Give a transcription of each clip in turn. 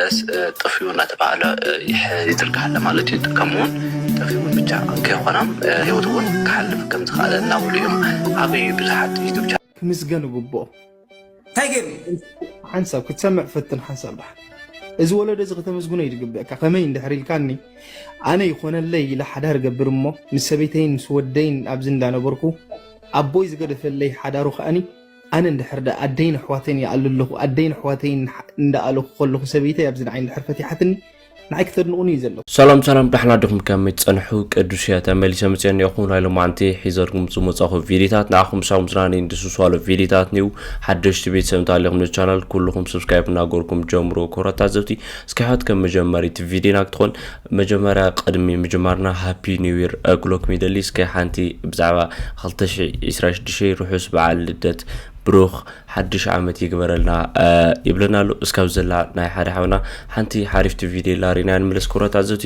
ደስ ጥፍኡ እናተባህለ ይዝርጋሕ ኣሎ ማለት እዩ። ከምኡውን ጠፊኡ ብቻ ከይኮኖም ህይወቱ እውን ክሓልፍ ከም ዝኽኣለ እናብሉ እዮም። ዓበዩ ብዙሓት ዩቱብ ቻ ክምስገን ግብኦ። እንታይ ገይሩ? ሓንሳብ ክትሰምዕ ፈትን ሓንሳብ ደሓን። እዚ ወለዶ እዚ ከተመስግኖ እዩ ዝግበእካ። ከመይ እንድሕር ኢልካኒ ኣነ ይኾነለይ ኢለ ሓዳር ገብር እሞ ምስ ሰበይተይን ምስ ወደይን ኣብዚ እንዳነበርኩ ኣቦይ ዝገደፈለይ ሓዳሩ ከኣኒ ኣነ እንድሕር ደኣ ኣደይን ኣሕዋተይን ይኣሉ ኣለኹ ኣደይን ኣሕዋተይን እንዳኣለኹ ከለኹ ሰበይተይ ኣብዚ ንዓይ እንድሕር ፈቲሓትኒ ንዓይ ክተድንቑኒ እዩ ዘለኹ። ሰላም ሰላም ዳሕና ዲኹም ከመይ ትጸንሑ ቅዱስ እየ ተመሊሰ መጽየ እኒኦኹም ናይ ሎማዓንቲ ሒዘልኩም ዝመጻኹ ቪዲዮታት ንዓኹም ሳብ ምስናኒ እንድስስዋሎ ቪዲዮታት ኒው ሓደሽቲ ቤተሰብ እንተሃሊኹም ንቻናል ኩልኹም subscribe እናገርኩም ጀምሩ ክቡራት ታዘብቲ እስኪ ሕት ከም መጀመሪት ቪዲዮና ክትኾን መጀመርያ ቅድሚ ምጅማርና ሃፒ ኒው ይር ክብለኩም ይደሊ እስኪ ሓንቲ ብዛዕባ ክልተ ሽሕ ዕስራ ሽዱሽተ ርሑስ በዓል ልደት ብሩኽ ሓድሽ ዓመት ይግበረልና ይብለና ኣሎ እስካብ ዘላ ናይ ሓደ ሓውና ሓንቲ ሓሪፍቲ ቪድዮ ላሪና ንምለስ ክብረት ኣዘቲ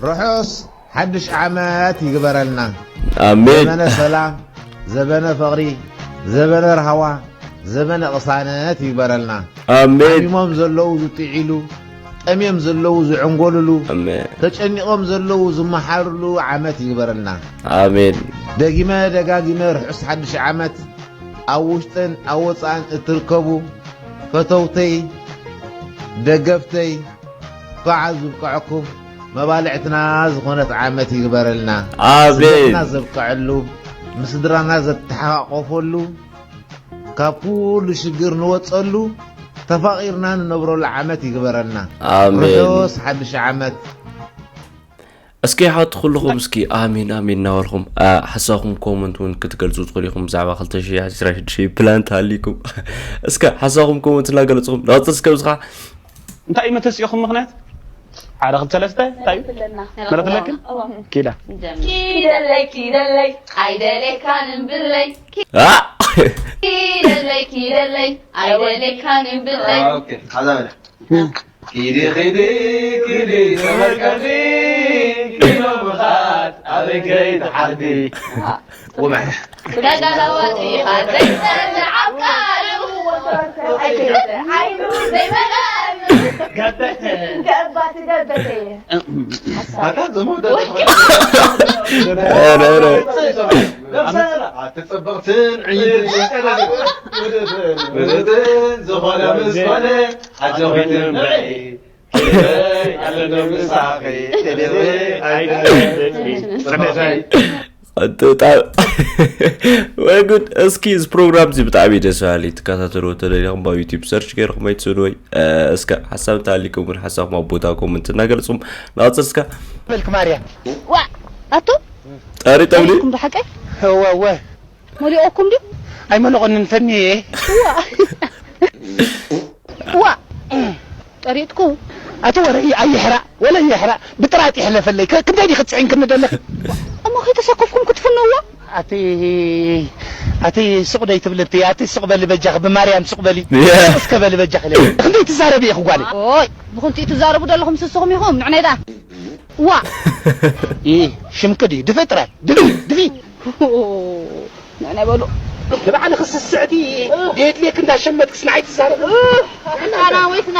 ርሑስ ሓድሽ ዓመት ይግበረልና ኣሜን ዘበነ ሰላም ዘበነ ፍቕሪ ዘበነ ርሃዋ ዘበነ ቅሳነት ይግበረልና ኣሜን ሓሚሞም ዘለዉ ዝጥዒሉ ጠምዮም ዘለዉ ዝዕንጎልሉ ኣሜን ተጨኒቖም ዘለዉ ዝመሓርሉ ዓመት ይግበረልና ኣሜን ደጊመ ደጋጊመ ርሑስ ሓድሽ ዓመት ኣብ ውሽጥን ኣብ ወፃእን እትርከቡ ፈተውተይ ደገፍተይ እንኳዕ ዝብቅዐኩም መባልዕትና ዝኾነት ዓመት ይግበረልና ኣሜን ስደትና ዘብቅዐሉ ምስድራና ዘተሓቃቆፈሉ ካብ ኩሉ ሽግር ንወፀሉ ተፋቒርና ንነብረሉ ዓመት ይግበረልና ኣሜን ርሑስ ሓድሽ ዓመት እስኪ ሓት ኩልኹም እስኪ ኣሜን ኣሜን እናበልኹም ሓሳኹም ኮመንት እውን ክትገልፁ ትኽእሉ ኢኹም ብዛዕባ ክልተ ሽሕ ዕስራን ሽዱሽተን ፕላን ተሃሊኩም እስከ ሓሳኹም ኮመንት እናገለፅኹም ናውፅር እስከ ብዝኻ እንታይ እዩ መተሲእኹም ምኽንያት ሓደ ክልተ ሰለስተ እንታይ እዩ መረትለክን ኪዳ ኪደለይ ኪደለይ ኣይደሌካን እምብለይ ኪደለይ ኪደለይ ኣይደሌካን እምብለይ ኪዲ ኺዲ ኺዲ ተመልከቲ ኪኖ ምኻድ ኣበይ ከይትሓርዲ ውመሕ ተጋላዋጢ ኻዘይ ጸንዓብ ቃሉ ዓይኑ ዘይመልኣሉ ገበተ ገባ ትገበተ ኣታ ዘመውደ ኣትጸበቕትን ዕይትን ዝኾነ ምስ ኮነ ኣጆኺ ትንበዒ ወይ ጉድ እስኪ እዚ ፕሮግራም እዚ ብጣዕሚ ደስ በሃሊ ትከታተልዎ ተደሊኹም ኣብ ዩቲብ ሰርች ገይርኹም ኣይትስእኑ ወይ እስከ ሓሳብ እንተሃሊኩም እውን ሓሳብኩም ኣብ ቦታ ኮመንት እናገለፅኩም ንቐፅል እስከ በልክ ማርያ ዋ ኣቶ ጠሪ ጠብሊ ኩም ብሓቀይ እወ እወ መሊኦኩም ድዩ ኣይመለቆንን ፈኒየ ዋ ጠሪጥኩ ኣቲ ወረ ኣይሕራእ ወለ ይሕራእ ብጥራጥ ይሕለፈለይ ክንደይ ዲኺ ትፅዒንክኒ ደለኺ እሞ ከይተሰከፍኩም ክትፍነዎ ኣቲ ኣቲ ሱቕ ደይ ትብልቲ ኣቲ ሱቕ በሊ በጃኺ ብማርያም ሱቕ በሊ እስከ በሊ በጃኺ ክንደይ ትዛረቢ ኢኺ ጓለይ ኦይ ብኽልቲኡ ትዛረቡ ዘለኹም ስስኹም ኢኹም ንዕነይ ደኣ ዋ ሽምኪ ድዩ ድፊ ጥራይ ድፊ ድፊ ንዕነ በሉ ንባዕልኺ ስስዕቲ ደየድልየኪ እንዳሸመትክስ ንዓይ ትዛረቢ ኣራዊትና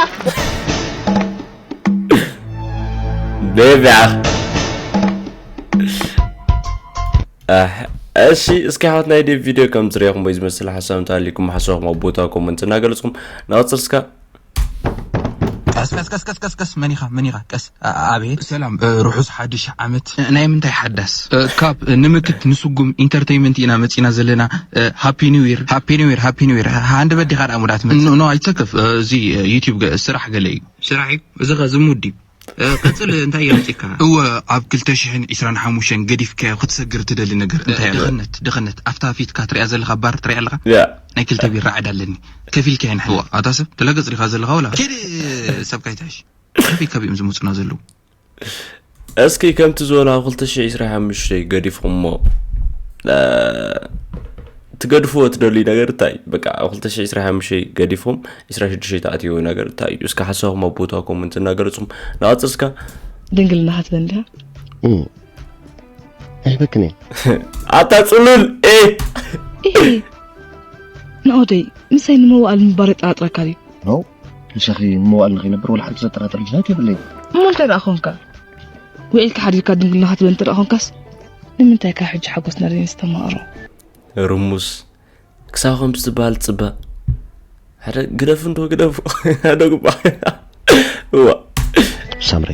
ቤቢያ እሺ እስኪ ሓወት ናይ ዴቭ ቪድዮ ከም ዝሪኢኹም ወይ ዝመስል ሓሳብ እንተሃሊኩም ሓሳብኩም ኣብ ቦታ ኮመንት እናገለፅኩም ንቐፅል እስካ ቀስ ቀስ ቀስ ቀስ ቀስ መኒኻ መኒኻ ቀስ ኣቤት ሰላም ርሑስ ሓድሽ ዓመት ናይ ምንታይ ሓዳስ ካብ ንምክት ንስጉም ኢንተርተይመንት ኢና መፂና ዘለና ሃፒ ኒው ይር ሃፒ ኒው ይር ሃፒ ኒው ይር ሃንደበት ዲኻ ደኣ ሙዳ ትመፅእ ኖ ኣይትሰከፍ እዚ ዩቲብ ስራሕ ገለ እዩ ስራሕ እዩ እዚ ኸ ዝሙድ እዩ ቀፅል እንታይ የምፅካ እወ ኣብ ክልተ ሽሕን ዕስራን ሓሙሽተን ገዲፍካዮ ክትሰግር ትደሊ ነገር እንታይ ኣሎ ድኽነት ድኽነት ኣብታ ፊትካ ትሪኣ ዘለኻ ባር ትሪኣ ኣለኻ ናይ ክልተ ቢራ ዕዳ ኣለኒ ከፊልካየን ሕዋ ኣታ ሰብ ተላገፅ ዲኻ ዘለኻ ወላ ኪድ ሰብካ ይትሕሽ ከፊልካ ቢኦም ዝመፁና ዘለዉ እስኪ ከምቲ ዝበሎ ኣብ ክልተ ሽሕ ዕስራን ሓሙሽተን ገዲፍኹሞ ትገድፍዎ ትደልዩ ነገር እንታይ እዩ? በቃ ኣብ ክልተ ሽሕ ዕስራን ሓሙሽተን ገዲፍኹም ዕስራን ሽዱሽተን ትኣትይዎ ነገር እንታይ እዩ? እስከ ሓሳብኩም ኣብ ቦታ ኮመንት እናገለፅኹም ንቐፅል እስከ። ድንግልናኻ ትበን ዲኻ? ኣይበክን እየ። ኣታ ፅሉል ኤ! ኢሂ! ናኦደይ ምሳይ ንመዋእል ምባር የጠራጥረካ ድዩ? ምሳኺ ንመዋእል ንኸይነብር ወላ ሓንቲ ዘጠራጥር ምኽንያት የብለይን። እሞ እንታይ ደኣ ኾንካ? ውዒልካ ሓዲርካ ድንግልና ክትብል እንተ ደኣ ኾንካስ፣ ንምንታይ ካብ ሕጂ ሓጎስና ደይንስተማቕሮ? ርሙስ ክሳብ ከምዚ ዝበሃል ትጽበ። ሓደ ግደፍ እንዶ ግደፉ። ሓደ ግባ። እዋ። ሳምሪ፣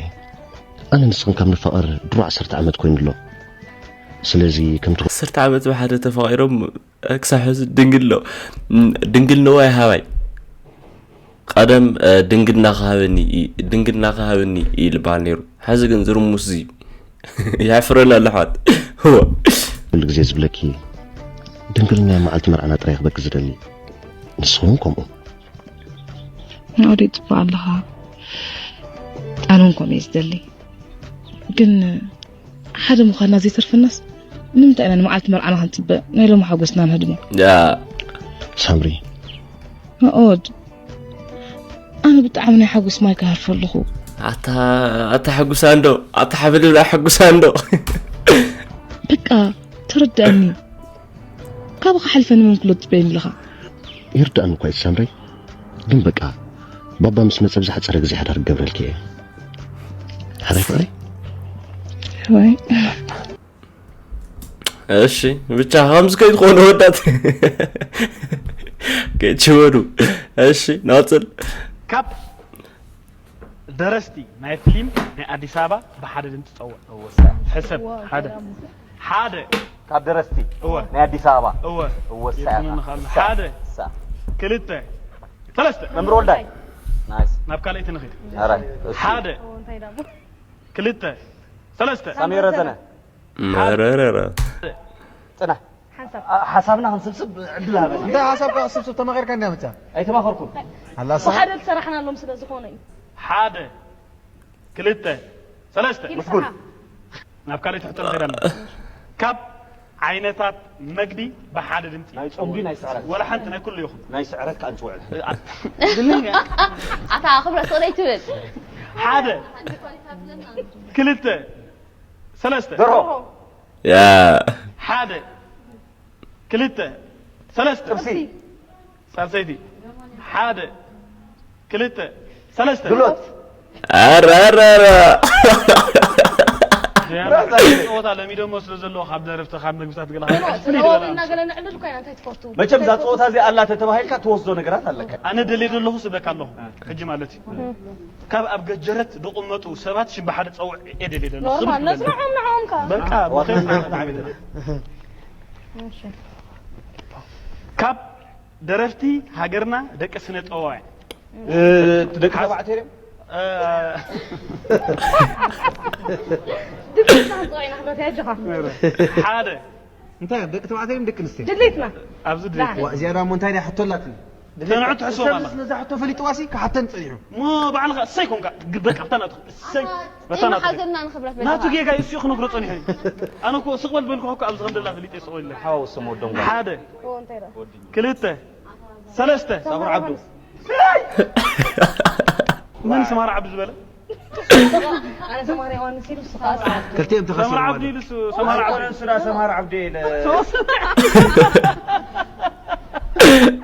ኣነ ንስኽን ካብ ንፋቐር ድሮ ዓሰርተ ዓመት ኮይኑ ኣሎ። ስለዚ ከምቲ ዓሰርተ ዓመት ብሓደ ተፋቒሮም ክሳብ ሕዚ ድንግል ነው። ድንግል ነው ኣይሃባይ። ቀደም፣ እ፣ ድንግልና ክሃበኒ ኢ-፣ ድንግልና ክሃበኒ እዩ ልበሃል ነይሩ። ሕዚ ግን ዝርሙስ እዚ የሕፍረና ኣሎ ኣሕዋት። እወ። ኩሉ ግዜ ዝብለኪ ድንግልና መዓልቲ መርዓና ጥራይ ክበኪ ዝደሊ። ንስኺ እውን ከምኡ። ናኦደይ ጽቡቕ ኣለኻ። ኣነ እውን ከምኡ እየ ዝደሊ። ግን ሓደ ምዃንና ዘይተርፈናስ ንምንታይ ኢና ንመዓልቲ መርዓና ክንጽበ? ናይ ሎሚ ሓጎስና ንህድሞ። ያ። ሳምሪ። ናኦድ፣ ኣነ ብጣዕሚ ናይ ሓጎስ ማይ ክሃርፈ ኣለኹ። ኣታ፣ ኣታ ሕጉሳ እንዶ፣ ኣታ ሓብልብላ ሕጉሳ እንዶ። በቃ፣ ተረድኣኒ። ካባኻ ሓልፈ ንመን ክሎ ትጽበየኒ ኣለኻ? ይርድኣኒ እኳ እዩ ሳምሪ። ግን በቃ፣ ባባ ምስ መጸ ብዝሓጸረ ግዜ ሓዳር ክገብረልኪ እየ። ሓዳይ ፍቕሪ? ወይ። እሺ፣ ብቻ ከምዚ ከይትኾኑ ወዳት። ከይትሽወዱ። እሺ፣ ናጽል። ካብ ደረስቲ ናይ ፊልም ናይ ኣዲስ ኣበባ ብሓደ ድምፂ ጸውዕ። እወ፣ ሰ-፣ ሕሰብ። ዋው፣ ሓደ። ሰላም። ሓደ። ካብ ደረስቲ እወ። ናይ ኣዲስ ኣበባ። እወ። እወ፣ ሰ-፣ የጥመኒ ካልእ። ሰ-፣ ሓደ። ሰ-፣ ክልተ። ሰለስተ። መምህር ወልዳይ። ናይስ። ናብ ካልኣይቲ ንኺድ። ኧረ፣ እሺ። ሓደ። ኦ፣ እንታይ ዳቦ? ክልተ። ሰለስተ። ሳሚ ረዘነ። መረረረ። ጽናሕ። ሓንሳብ። ኣ-፣ ሓሳብና ክንስብስብ ዕድል ሃበና። እንታይ ሓሳብካ ክስብስብ ተማኺርካ እንዲያ መቻ? ኣይተማኸርኩን። ኣላሳ። ብሓደ ዝሰራሕናሎም ስለ ዝኾነ እዩ። ሓደ፣ ክልተ፣ ሰለስተ። ኪድ ምስጉን። ሰሓ። ናብ ካልእ ትሕቶ ንኸይድ ኣለና። ካብ ዓይነታት መግቢ ብሓደ ድምፂ። ናይ ጾም ድዩ ናይ ስዕረት? ወላ ሓንቲ ናይ ኩሉ ይኹን። ናይ ስዕረት ከኣ ንጽውዕ። እ፣ ኣ-፣ ድልኛ። ኣታ ክብረት ወደይ ትብል። ሓደ፣ ክልተ፣ ሰለስተ። ደርሆ። ያ። ሓደ፣ ክልተ፣ ሰለስተ። ጥብሲ። ሳልሰይቲ። ሓደ፣ ክልተ፣ ሰለስተ። ድሎት። ኧረ፣ ኧረ፣ ኧረ። ያ፣ ጸወታ ለሚዶሞ ስለ ዘለዉ ካብ ደረፍቲ፣ ካብ መግብታት ገለ ካብ ፍልይ ዝበለ። እና ገለ ንዕልል እኮ ኢና፣ እንታይ ትፈቱ? መቸም እዛ ጸወታ እዚኣ ኣላ ተተባሂልካ ትወስዶ ነገራት ኣለካ። ኣነ ደልየ ዘለኹ ስብለካ ኣለኹ፣ ሕጂ ማለት እዩ። ካብ ኣብ ገጀረት ዝቕመጡ ሰባት ሽም ብሓደ ጸውዕ እየ ደልየ ዘለኹ። ኖርማል፣ ነስምዖም ንዕኦም ከ። በቃ፣ ብኸይር ንዓመት ዓመት። እሺ። ካብ ደረፍቲ ሃገርና ደቂ ስነ ጥበባውያን። እ፣ ደቂ ተባዕትዮ ድዮም? እ፣ ድምፅና ክንፅውዕ ኢና፣ ክብረት ያጅኻ። ሓደ። እንታይ እዮም? ደቂ ተባዕትዮ ድዮም ደቂ ኣንስትዮ? ድሌትና። ኣብዚ ድሌት። ዋ፣ እዚኣ ደኣ እሞ እንታይ ድያ ሕቶ ኣላትኒ? ተንዕድ ትሕስቦም ኣላ። ነዛ ሕቶ ፈሊጥዋሲ ክሓተኒ ጸኒሑ። እሞ ባዕልኻ እሰይ ኮንካ፣ ግ-፣ በቃ፣ ኣብታ ናትኩም፣ እሰይ፣ ኣታ በታ ናትኩም። ሓዘንና ንኽብረት ናቱ በጃኻ። ጌጋ እዩ፣ እሱ ክነግሮ ጸኒሑ እዩ። ኣነ እኮ ስቕ በል በልኩኻ እኮ፣ ኣብዚ ከም ደላ ፈሊጠ ስቕ በል ኢለ። ሓዋውሶም ወዶም ጓል። ሓደ፣ ኦ፣ እንታይ ደኣ? ክልተ፣ ሰለስተ። ሳምር ዓብዱ። መን ሰማራ ዓብዱ ዝበለ? ኣነ ሰማራ ዮሃንስ ኢሉ፣ ንሱ ኸዓ ሰማራ። ክልቲኦም ተኸሲሮም ሰማራ ዓብዱ ኣለዉ። ኢሉ፣ እሱ ሰማራ ዓብዱ። ኣይኮነን፣ እሱ ደኣ ሰማራ ዓብዱ ኢለ። ሶስት።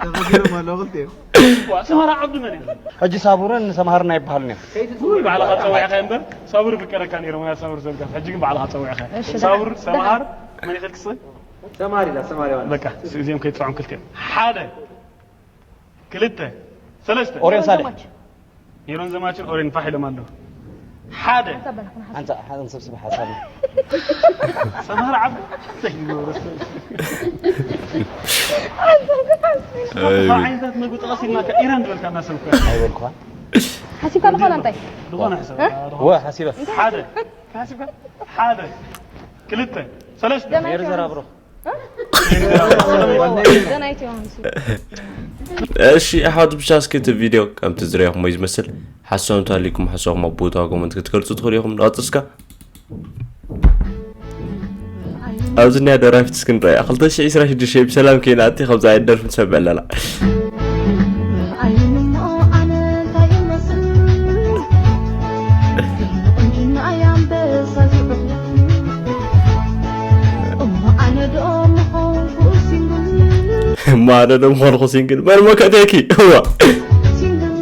ተኸሲሮም ኣለዉ ክልቲኦም። ዋ፣ ሰማራ ዓብዱ መን እዩ? ሕጂ ሳቡርን ሰምሃርን ኣይበሃሉን እዮም። ውይ፣ ባዕልኻ ጸዊዕካ እምበር፣ ሳቡር ይፍቀረካ ነይሩ፣ ምኽንያቱ ሳቡር ሰብካ። ሕጂ ግን ባዕልኻ ጸዊዕካ። እሺ፣ ሳቡር፣ ደሓን። ሰምሃር፣ መን ይኽእል ክስእ? ሰምሃር ኢላ፣ ሰምሃር ዮሃንስ። በቃ፣ እዚኦም ከይትጽዖም ክልቲኦም። ሓደ፣ ክልተ፣ ሰለስተ። ኦርዮን ሳልሕ። ሜሮን ዘማችን ኦሬን ፋሕ ኢሎም ኣለዉ። ሓደ። ሓንሳ፣ ሓንሳ ሰብስብ ሓሳብ። ሰምሃር ዓብዱ። ካብ ዓይነታት መግቢ ጥቐስ ኢልናካ ኢራን ዝበልካና ሰብ እኮ። ኣይበልኩኻን። ሓሲብካ ዝኾነ እንታይ? ዝኾነ ሕሰብ። እ? ወ፣ ሓሲበ። ሓደ። ሓሲብካ? ሓደ። ክልተ። ሰለስተ። ገና ሜሪ ዘራብሮ። ገና ኣይተዋህምሲ። እሺ፣ ኣሕዋት ብቻ እስኪ እቲ ቪድዮ ከምቲ ዝረኣኹሞ እዩ ዝመስል። ሓሳብ እንተሃልዩኩም፣ ሓሳብኩም ኣብ ቦታ ኮመንት ክትገልጹ ትኽእሉ ኢኹም። ንቐጽል እስከ ኣብዚ እኒኣ ደራፊት እስኪ ንረኣያ። ክልተ ሽሕ ዕስራ ሽዱሽተ ብሰላም ከይንኣቲ ከምዚ ዓይነት ደርፊ ንሰምዕ ኣለና። እሞ ኣነ ዶ ምኾንኩ ሲንግል? እሞ ኣነ ዶ ምኾንኩ ሲንግል? መን መከተኪ? እዋ። ሲንግል፣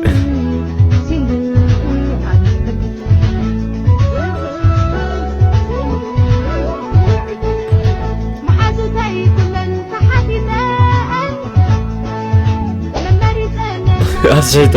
ኣስሒቶ።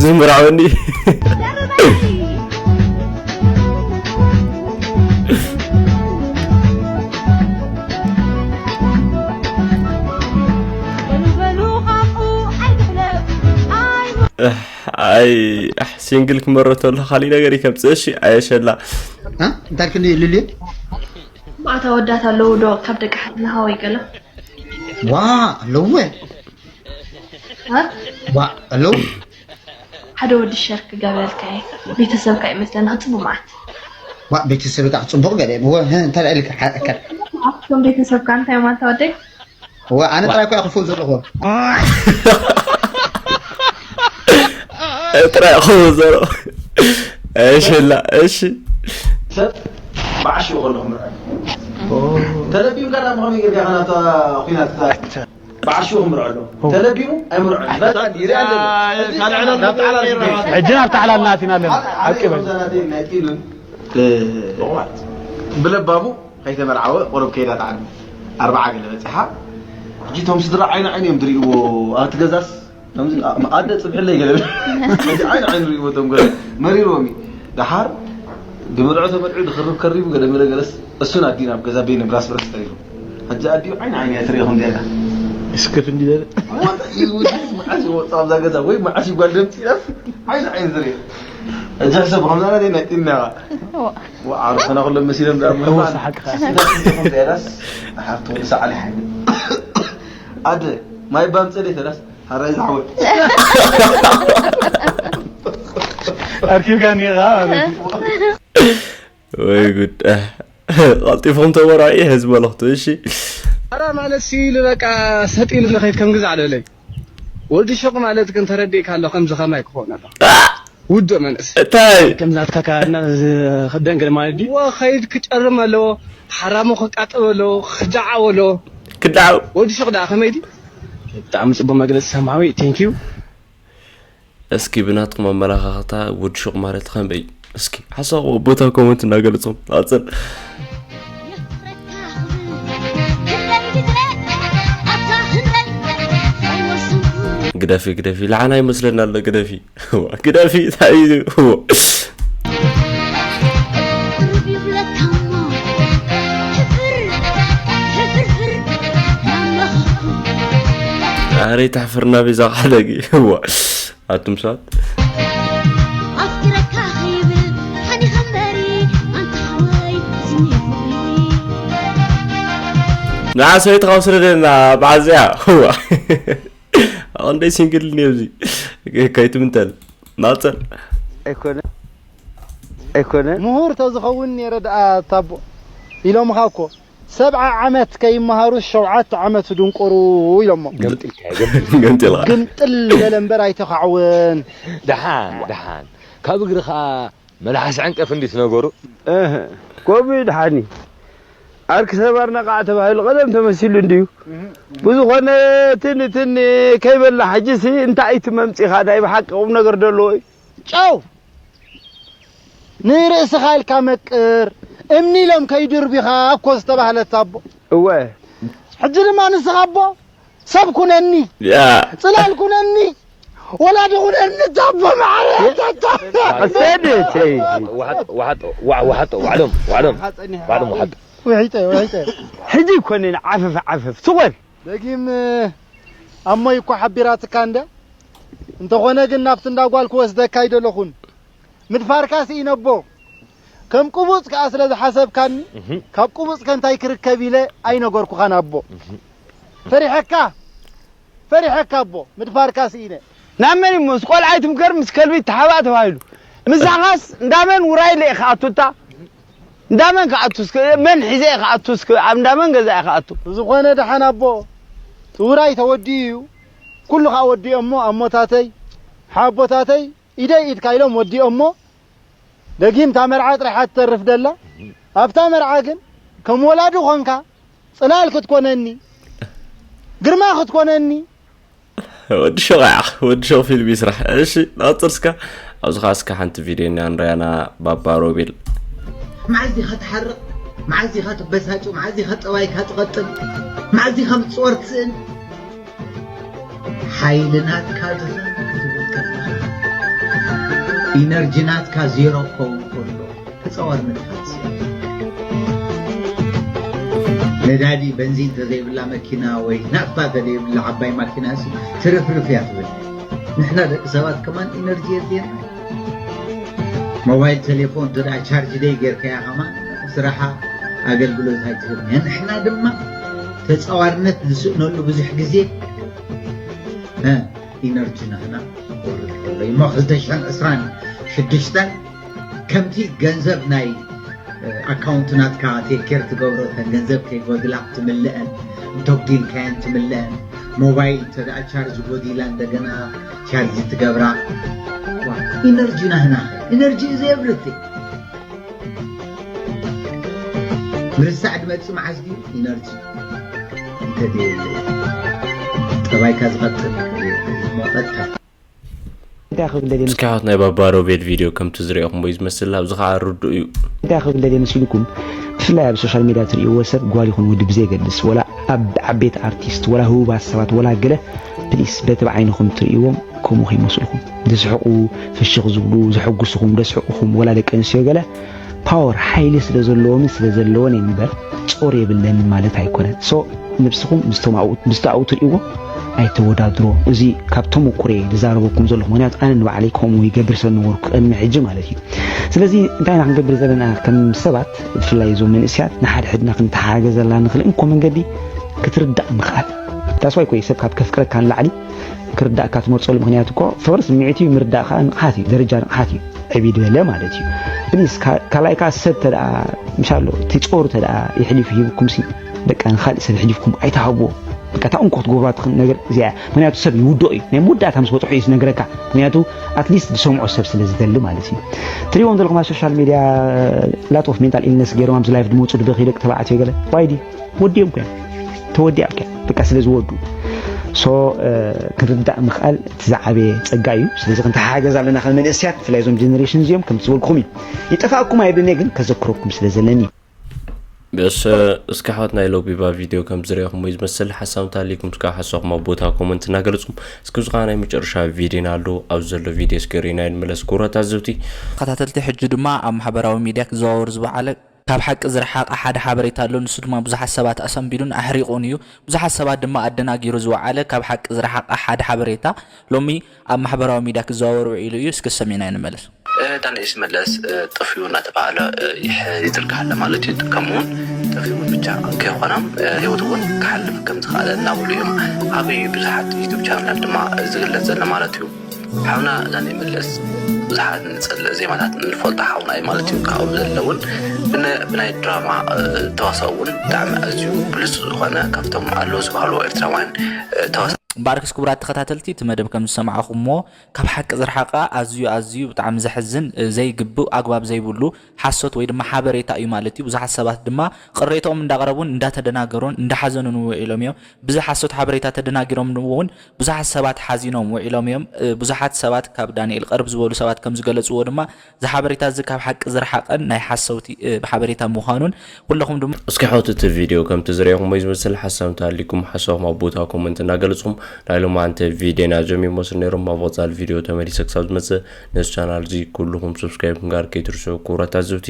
ዝምርዓወኒ። ኣይ፣ ኣሕ፣ ሲንግል ክመረቶ ኣሎ፣ ካሊእ ነገር ይከምጽእ። እሺ፣ ኣየሸላ። እ? እንታይ ክንዲ ልልየ? ማዕታ ወዳት ኣለዉ ዶ ካብ ደቂ ሓትነኻ ወይ ገለ? ዋ፣ ኣለዉ። እ? ዋ፣ ኣለዉ። ሓደ ወዲ ሸር ክገብረልካ እየ። ቤተሰብካ ይመስለና፣ ጽቡቕ መዓት። ዋ፣ ቤተሰብካ ጽቡቕ ገለ። ወ-፣ ህ፣ እንታይ ኢልካ? ሓ-፣ ከ-፣ ኣቶም ቤተሰብካ እንታይ ማለት ወደይ? ወ-፣ ኣነ ጥራይ እኮ እየ ክፉእ ዘለኹ። ጥራይ ክፉእ ዘለኹ። እሺ፣ ላ፣ እሺ። ሰብ ብዓሽኡ ከለኹ ምርዐ። ተለቢምካ ዳሞ ከመይ ጌርካ ናታ ኲናት እታ ብዓሽኡ ክምርዖ ኣሎ። ተለቢሙ ኣይምርዖን። በቃ፣ ይርኣ ዘሎ። ካልዕ ዕለል መጣዕላል ሕጂ ናብ ታዕላል ናቲና ኣለና። ሓቂ በል። ከምዛ ናተይ ናይ ጢሉን፣ እ፣ ብለባሙ ከይተመርዓወ ቁሩብ ከይዳ ትዓዲ። ኣርብዓ ገለ በጺሓ። ሕጂ እቶም ስድራ ዓይኒ ዓይኒ እዮም ዝርእይዎ። ኣብቲ ገዛስ ከምዚ፣ ኣ-፣ ኣደ ጽብሕለይ ገለ። ሕጂ ዓይኒ ዓይኒ ርእይዎ እቶም ገለ። መሪርዎም እዩ። ደሓር ብምርዖ ተመርዒ ድኽርብ ከሪቡ ገለ መለ ገለስ እሱን ኣዲን ኣብ ገዛ በይነ ብራስ ብራስ ተሪሩ። ሕጂ ኣዲኡ ዓይኒ ዓይኒ እያ ትሪኦ ከምዚኣ ኢላ። እስክፍ እንዲ ዘለ። ወጣ እዩ፣ ወዲ መዓስ ይወጣ ኣብዛ ገዛ ወይ መዓስ ይጓል ደምፂ ኢላስ ዓይኒ ዓይኒ ትሪኦ። ሕጂ ሕሰብ ከምዛ ናይ ጢና ኢኻ። እዋ። ወዓሩ ኸና ኩሎም መሲሎም ደኣ እዋ፣ ምባል። ሰሓቅ ኸ። ስንታ ስንታ ከምዚኣ ኢላስ ሓፍቲ ወዲ ሰዓሊ ሓይሊ። ኣደ ማይ ባምፀለይ ተላስ ሓራይ ዝሓወት። ኣርኪብካኒ ኢኻ ማለት እዩ። ወይ ጉድ። ቀልጢፍኩም ተወራዩ ህዝቢ በለኽቱ፣ እሺ። ኣራ ማለት ሲ ኢሉ በቃ ሰጥ ኢሉ ንኸይድ ከም ግዛዕ ደለይ። ወዲ ሹቕ ማለት ግን ተረዲእካ ኣሎ፣ ከምዚ ከማይ ክኾን ኣሎ። አ! ውዱእ መንእሰይ። እንታይ? ከም ናትካ ከ እና ዝ-፣ ክደን ገለ ማለት ድዩ? ወ-፣ ኸይድ ክጨርም ኣለዎ፣ ሓራሙ ክቃጠብ ኣለዎ፣ ክደዓው ኣለዎ። ክደዓው? ወዲ ሹቕ ደኣ ከመይ ድዩ? ብጣዕሚ ጽቡቕ መግለጺ ሰማዊ፣ ቴንኪዩ። እስኪ ብናትኩም ኣመላኻኽታ ወዲ ሹቕ ማለት ከመይ? እስኪ ሓሳብ ቦታ ኮመንት እናገለጽኩም። ኣጽል። ግደፊ፣ ግደፊ፣ ለዓና ይመስለና ኣሎ፣ ግደፊ። ግደፊ፣ እንታይ እዩ? ኣረ፣ ተሕፍርና ቤዛ ካሕደጊ። ኣቱም ሰባት። ኣፍቅረካ ከይብል ሓኒኸ እምበሪ፣ ኣንታ ሓወይ፣ ዝኒኤ ፍቕሪ። ንዓ ሰበይትኻ ውስደደና፣ ብዓዚያ። እዋ። ኣቕንደይ ሲንግል እኒኦ፣ እዚ ከይትምንተል። ናጸል። ኣይኮነ፣ ኣይኮነ። ምሁር ተዝኸውን ነይረ ደኣ ታቦ ኢሎምኻ እኮ። ሰብዓ ዓመት ከይመሃሩ ሸውዓተ ዓመት ድንቁሩ ኢሎሞ። ገምጢልካ፣ ገምጢልካ። ገምጢልካ። ግምጥል በለ እምበር ኣይተኻዕወን። ደሓን፣ ደሓን። ካብ እግሪ ኸኣ መልሓስ ዕንቀፍ እንዲ ትነገሩ። እህ፣ ኮቢ ደሓኒ። ዓርኪ ሰብ ኣርነቓዕ ተባሂሉ ቀደም ተመሲሉ እንድዩ። ብዝኾነ ትኒ ትኒ ከይበልና ሕጂሲ እንታይ እቲ መምጺኻ ናይ ብሓቂ ቁም ነገር ደለዎ እዩ። ጨው ንርእስኻ ኢልካ መቅር፣ እምኒ ኢሎም ከይድርቢኻ እኮ ዝተባህለት ኣቦ። እወ። ሕጂ ድማ ንስኻ ኣቦ፣ ሰብ ኩነኒ፣ ያ። ጽላል ኩነኒ፣ ወላዲ ኩነኒ፣ ኣቦ መዓረ፣ ኣታ፣ ኣታ። ኣሰደተይ። ዋሕጦ፣ ዋሕጦ፣ ዋ-፣ ዋሕጦ፣ ዋዕሎም፣ ዋዕሎም፣ ዋዕሎም፣ ዋሕጦ። ውሒጠ፣ ውሒጠ። ሕጂ ይኮነን ዓፈፍ፣ ዓፈፍ፣ ስወር። ደጊም ኣሞይ እኮ ሓቢራትካ እንደ፣ እንተኾነ ግን ናብቲ እንዳ ጓል ክወስደካ ኣይደለኹን። ምድፋርካ ስኢነ ኣቦ። ከም ቅቡጽ ከኣ ስለ ዝሓሰብካኒ፣ እህ። ካብ ቅቡጽ ከ እንታይ ክርከብ ኢለ ኣይነገርኩኻን ኣቦ። እህ። ፈሪሐካ፣ ፈሪሐካ ኣቦ፣ ምድፋርካ ስኢነ። ናብ መን እዩ ምስ ቆልዓ ኣይትምከር፣ ምስ ከልቢ ይተሓባእ ተባሂሉ። ምሳኻስ እንዳመን ውራይ ኢለ እየ ክኣቱ እታ? እንዳመን ክኣቱ እስከ፣ መን ሒዘ እየ ክኣቱ እስከ፣ ኣብ እንዳመን ገዛ እየ ክኣቱ? ብዝኾነ ደሓን ኣቦ፣ እቲ ውራይ ተወዲኡ እዩ። ኩሉ ከኣ ወዲኦሞ፣ ኣሞታተይ፣ ሓቦታተይ፣ ኢደይ ኢድካ ኢሎም ወዲኦሞ፣ ደጊም እታ መርዓ ጥራሕ እያ ትተርፍ ደላ። ኣብታ መርዓ ግን ከም ወላዲ ኾንካ ጽላል ክትኮነኒ፣ ግርማ ክትኮነኒ፣ ወዲ ሸቕ ያዕ ወዲ ሸቕ ፊልም ይስራሕ። እሺ፣ ንቐጽል እስካ። ኣብዚ ኸዓ እስካ ሓንቲ ቪድዮ እና ንሪኣና። ባባ ሮቤል። መዓዝ ዲኻ ትሓርቕ? መዓዝ ዲኻ ትበሳጭ? መዓዝ ዲኻ ጠባይካ ትቐጥን? መዓዝ ዲኻ ምጽወር ትስእን? ሓይሊ ናትካ ድኻ ክትብል ከለኻ፣ ኢነርጂ ናትካ ዜሮ ክኸውን ከሎ፣ ተጻዋርነትካ ትስእን። ነዳዲ በንዚን ተዘይብላ መኪና ወይ ናፍታ ተዘይብላ ዓባይ ማኪና ሲ ትርፍርፍ እያ ትብል። ንሕና ደቂ ሰባት ከማን ኢነርጂ የድልየና። ሞባይል ቴሌፎን እንተ ደኣ ቻርጅ ደይ ጌርካያ ከማን ስራሓ ኣገልግሎት ኣይትህብን እያ። ንሕና ድማ ተጻዋርነት ዝስእነሉ ብዙሕ ግዜ፣ እ፣ ኢነርጂ ናህና ክወርድ ከሎ እዩ። እሞ ክልተ ሽሕን ዕስራን ሽዱሽተን ከምቲ ገንዘብ ናይ፣ እ፣ ኣካውንት ናትካ ቴክ ኬር ትገብሮ፣ እተን ገንዘብ ከይጎድላ ትምልአን፣ እንተጉዲልካየን ትምልአን፣ ሞባይል እንተ ደኣ ቻርጅ ጎዲላ እንደገና ቻርጅ ትገብራ። ዋ፣ ኢነርጂ ናህና፣ ኢነርጂ is everything። ምርሳዕ ድመጽእ መዓዝ ድዩ? ኢነርጂ እንተደየለ ጠባይካ ዝቐጥል መቐጥታ። እንታይ ክብል ደልየ እስኪ ሓወት ናይ ባባ ሮቤል ቪድዮ ከምቲ ዝሪኦኹምዎ እዩ ዝመስል፣ ኣብዚ ኸዓ ርዱእ እዩ። እንታይ ክብል ደልየ መሲልኩም? ብፍላይ ኣብ ሶሻል ሚድያ ትርእይዎ ሰብ፣ ጓል ይኹን ወዲ ብዘየገድስ፣ ወላ ኣብ ዓበይቲ ኣርቲስት፣ ወላ ህቡባት ሰባት፣ ወላ ገለ፣ ፕሊስ በቲ ብዓይንኹም ትርእይዎም ከምኡ ከይመስልኩም። ዝስሕቑ፣ ፍሽኽ ዝብሉ፣ ዘሐጉስኹም፣ ዘስሕቑኹም፣ ወላ ደቂ ኣንስትዮ ገለ ፓወር፣ ሓይሊ ስለ ዘለዎምን ስለ ዘለወን እምበር ጾር የብለንን ማለት ኣይኮነን። ሶ ንብስኹም ምስቶም ኣብኡ፣ ምስቲ ኣብኡ ትርእይዎ ኣይተወዳድሮ። እዚ ካብ ተመኩሮ'የ ዝዛረበኩም ዘለኹ፣ ምኽንያቱ ኣነ ንባዕለይ ከምኡ ይገብር ስለ ዝነበርኩ ቅድሚ ሕጂ ማለት እዩ። ስለዚ እንታይ ኢና ክንገብር ዘለና ከም ሰባት፣ ብፍላይ እዞም መንእሰያት፣ ንሓድሕድና ክንተሓጋገዘላ ንኽእል እንኮ መንገዲ ክትርዳእ ምኽኣል። That's why እኮ እዩ ሰብ ካብ ከፍቅረካ ንላዕሊ ክርዳእካ ትመርጸሉ። ምኽንያቱ እኮ ፍቕሪ ስምዒት እዩ፣ ምርዳእ ከኣ ንቕሓት እዩ፣ ደረጃ ንቕሓት እዩ። ዕብይ ዝበለ ማለት እዩ። ፕሊስ፣ ካ-፣ ካልኣይ ከኣ ሰብ ተደኣ፣ ምሻሎ፣ እቲ ጾር ተደኣ የሕሊፉ ሂብኩም ሲ፣ በቃ ንኻልእ ሰብ ኣሕሊፍኩም ኣይትሃብዎ። በቃ እታ እንኮ ክትገብራ ትኽእል ነገር እዚኣ እያ። ምኽንያቱ ሰብ ይውድኦ እዩ። ናይ መወዳእታ ምስ በጽሖ እዩ ዝነግረካ። ምኽንያቱ ኣትሊስት ዝሰምዖ ሰብ ስለ ዝደሊ ማለት እዩ። ትሪእዎም ዘለኹም ኣብ ሶሻል ሚድያ ላት ኦፍ ሜንታል ኢልነስ ገይሮም ኣብዚ ላይፍ ዝመጹ ድበኺ ደቂ ተባዕትዮ ገለ ዋይዲ ወዲኦም ኮ ተወዲኣም ከ በቃ ስለ ዝወዱ። ሶ፣ እ፣ ክንርዳእ ምኽኣል እቲ ዝዓበየ ጸጋ እዩ። ስለዚ ክንተሓጋገዝ ኣለና ከም መንእሰያት፣ ብፍላይ እዞም ጀነሬሽን እዚኦም ከምቲ ዝበልኩኹም እዩ። ይጠፋእኩም ኣይብልን እየ፣ ግን ከዘክረኩም ስለ ዘለኒ። በስ፣ እስኪ ሓወት ናይ ሎቢባ ቪድዮ ከም ዝሪእኹም ወይ ዝመስል ሓሳብ እንተሃልይኩም እስካ ሓሳብኩም ኣብ ቦታ ኮመንት እናገለጽኩም። እስኪ እዚ ኸዓ ናይ መጨረሻ ቪድዮና ኣሎ፣ ኣብዚ ዘሎ ቪድዮ እስኪ ርኢና ይንመለስ። ክቡራት ኣዘብቲ ተኸታተልቲ፣ ሕጂ ድማ ኣብ ማሕበራዊ ሚድያ ክዘዋወር ዝወዓለ ካብ ሓቂ ዝረሓቐ ሓደ ሓበሬታ ኣሎ። ንሱ ድማ ብዙሓት ሰባት ኣሰንቢዱን ኣሕሪቑን እዩ። ብዙሓት ሰባት ድማ ኣደናጊሩ ዝወዓለ ካብ ሓቂ ዝረሓቐ ሓደ ሓበሬታ ሎሚ ኣብ ማሕበራዊ ሚድያ ክዘዋወር ውዒሉ እዩ። እስኪ ሰሚዕና ንመለስ። እ፣ ዳንኤል ሽመለስ፣ እ፣ ጠፊኡ እናተባህለ፣ እ፣ ይሕ-፣ ይዝርጋሕ ኣሎ ማለት እዩ። ከምኡ እውን ጠፊኡ እውን ብቻ ከይኮነ፣ እ፣ ህይወቱ እውን ክሓልፍ ከም ዝኸኣለ እናበሉ እዮም። ዓብዪ ብዙሓት ዩቱብ ቻናላት ድማ ዝግለጽ ዘሎ ማለት እዩ። ሓውና ዳንኤል መለስ ብዙሓት ንጸልእ ዜማታት ንፈልጦ ሓውና እዩ ማለት እዩ። ካብኡ ብዘለለ እውን ብነ-፣ ብናይ ድራማ፣ እ፣ ተዋሳኦ እውን ብጣዕሚ ኣዝዩ ብሉጽ ዝኾነ ካብቶም ኣለዉ ዝበሃሉ ኤርትራውያን፣ እ፣ ተዋሳ እምበኣርከስ ክቡራት ተኸታተልቲ፣ እቲ መደብ ከም ዝሰማዕኹምዎ ካብ ሓቂ ዝረሓቐ ኣዝዩ ኣዝዩ ብጣዕሚ ዘሕዝን፣ እ፣ ዘይግብእ ኣግባብ ዘይብሉ ሓሶት ወይ ድማ ሓበሬታ እዩ ማለት እዩ። ብዙሓት ሰባት ድማ ቅሬታኦም እንዳቕረቡን እንዳተደናገሩን እንዳሓዘኑን ውዒሎም እዮም። ብዚ ሓሶት ሓበሬታ ተደናጊሮም እውን ብዙሓት ሰባት ሓዚኖም ውዒሎም እዮም። እ፣ ብዙሓት ሰባት ካብ ዳንኤል ቅርብ ዝበሉ ሰባት ከም ዝገለጽዎ ድማ እዚ ሓበሬታ እዚ ካብ ሓቂ ዝረሓቐን ናይ ሓሰውቲ፣ እ፣ ሓበሬታ ምዃኑን ኩለኹም ድማ እስኪ ሓወት እቲ ቪድዮ ከምቲ ዝረኣኹሞ እዩ ዝመስል። ሓሳብ እንተሃልይኩም ሓሳብኩም ኣብ ቦታ ኮመንት እናገለጽኩም ናይ ሎማዓንቲ ቪድዮና እዞም ይመስሉ ነይሮም። ኣብ ቀጻሊ ቪድዮ ተመሊሰ ክሳብ ዝመጽእ ነዚ ቻናል እዚ ኩልኹም ሰብስክራይብ ምግባር ከይትርስዑ ክቡራት ኣዘብቲ።